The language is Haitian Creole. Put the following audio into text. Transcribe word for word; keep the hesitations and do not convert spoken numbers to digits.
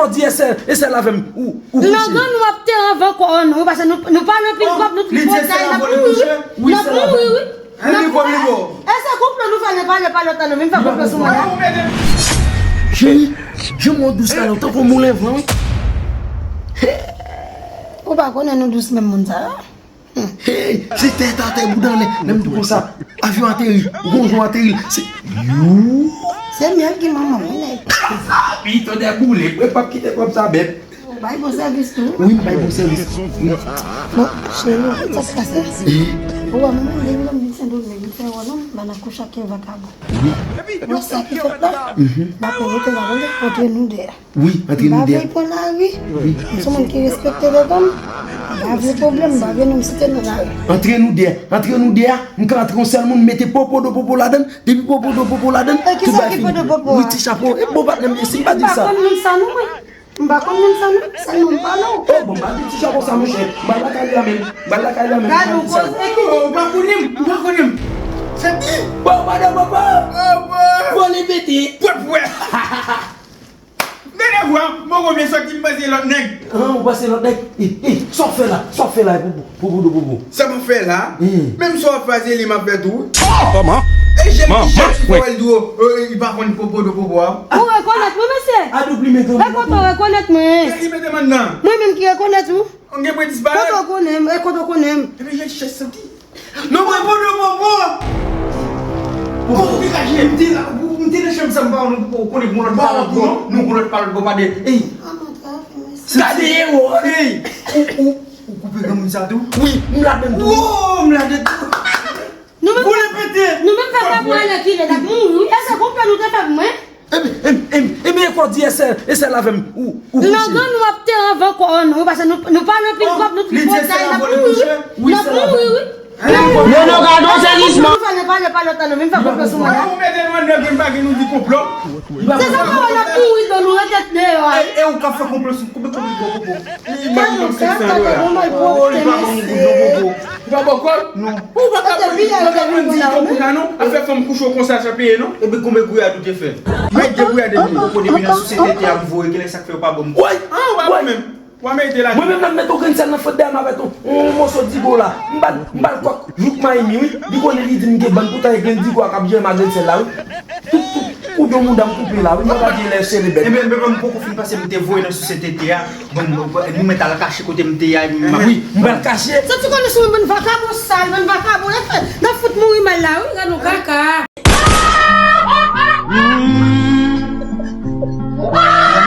Ou di e sèl, e sèl avè m ou, ou kouche. Langan nou ap te anvan kò nou, paske nou, nou pale anpil kòb, nou tripotay, n ap mouri, wi. N ap mouri, wi. N ap mouri. E se konplo nou fè, n pale, pale lòt la, nou vin fè konplo sou mwen. Cheri, jan mwen dous la, tankou moulen van, wi. Ou pa konnen nou dous menm moun sa yo? Hey, se tèt atè, bouda anlè. Lè m di konsa, avyon ateri, ou konn jan ateri. Se, you. Se myèl ki manman mwen, nèg. Pito de boule, mwen p ap kite kòb sa bèt. Ou bay bon sèvis tou. Wi, m bay bon sèvis. Wi. Bon, cheri, ou konn sa k pase? Ou wè mwen menm, depi lè m vin Sendomeng, m fè wòl, non, m pa nan kouch ak yon vakabon. Wi. Bon, sa ki fèt la, m ap rete la, tande, antre nou de. Wi, antre nou de. M pa vle pran lari. Wi. M se moun ki respekte tèt m. M pa vle pwoblèm, m pa vle nonm site nan lari. Antre nou de. Antre nou de a, m ka antre yon sèl moun, mete popo do popo ladan, depi popo do popo ladan, e kisa ki popo do popo a? Wi, ti chapo. E bon patnè m ye, si m pa di sa. M pa konn moun sa non, mwen. M pa konn moun sa non, sèlman m pale w. Oh, bon, m pa di ti chapo sa, monchè. M al lakay li a menm. M al lakay li a menm. Gade yon koze ki. Oh, ou pa konnen m, ou pa konnen m. Se ki? Popo do popo. Popo. Vole pete. Pwè, pwè. Gade vwa, mwen konbyen sòti m pase lòt nèg. Ah, ou pase lòt nèg? Eh, eh, sa w fè la? Sa w fè la, Popo? Popo do popo. Sa m ap fè la? Hmm. Menm sa w ap fè a, se li m ap fè tou. Kòman? E jèn ki jèn, si fò l di w, eh, li pa konn popo do popo a. Ou rekonèt mwen, mesye? A doubli men granmoun. E kote w rekonèt mwen? Se li mete m anndan. Mwen menm ki rekonèt ou? Ou gen pou disparèt. Kote w konnen m? E kote w konnen m? Epi jèn chèch santi. Non, mwen, popo do popo. Popo, ou te kache, m te la, ou, m te nan chanm sa, m pa wè nou, ou konnen gon lòt palòt bò, nou gon lòt palòt bò, pa de, ey. Gade, ewo, ey. Ou, ou, ou koupe granmoun sa tou? Wi, m ladann tou. Oh, m ladann tou. Nou menm, boule pete. Nou menm fè fè mwen alèkile, dat mouri, wi. E se konplo nou te fè pou mwen. Ebyen, ebyen, ebyen, ebyen, e kò di e sèl, e sèl avè m ou, ou kouche. Langan nou ap te anvan kò nou, paske nou, nou pale anpil kòb, nou tripotay, n ap mouri, wi. N ap mouri, wi. Yo, non, gade yon sèvisman. Fè, n pale, pale lòt la, nou vin fè konplo sou mwen. Ou mete nou anndan grenn bagay, nou di konplo. Se sa, pawòl ap mouri, don nou rete deyò a. E, e ou k ap fè konplo sou, konplo, konplo, konplo. Li pa gen senk san dola. Oh, li pa ban m goud non, popo. Ou pa bò kòb? Non. Ou pa ka pran, ou pa ka pran diyite w konsa non. Afè fanm kouche w konsa, sa peye non. Epi konbyen gouyad ou te fè? Mèt degouyade m. Popo, depi nan sosyete a m voye, genlè sa k fè yo pa ban m. Woy! Ah, ou pa bon menm. Ou pa merite la. Mwen menm nan mete yon grenn sèl nan fwet dèyè m avèk yon, yon moso digo la. M ba l, m ba l kòk jouk mayi mi, wi. Li konnen li di m gen bann poutan e grenn digo a k ap jere m a grenn sèl la, wi. Tout, tout, koudon mouda m koupe la, wi. Mwen pa gen lè sere bèt. Ebyen, ebyen, m poko fin pase, m te voye nan sosyete a. Bon, bon, bon, nou mèt al kache kote m te a, m ap. Wi, m pral kache. Santi konnen sou yon bann vakabon sal, bann vakabon, n ap fè, n ap fout mouri mal la, wi, gade yon kaka.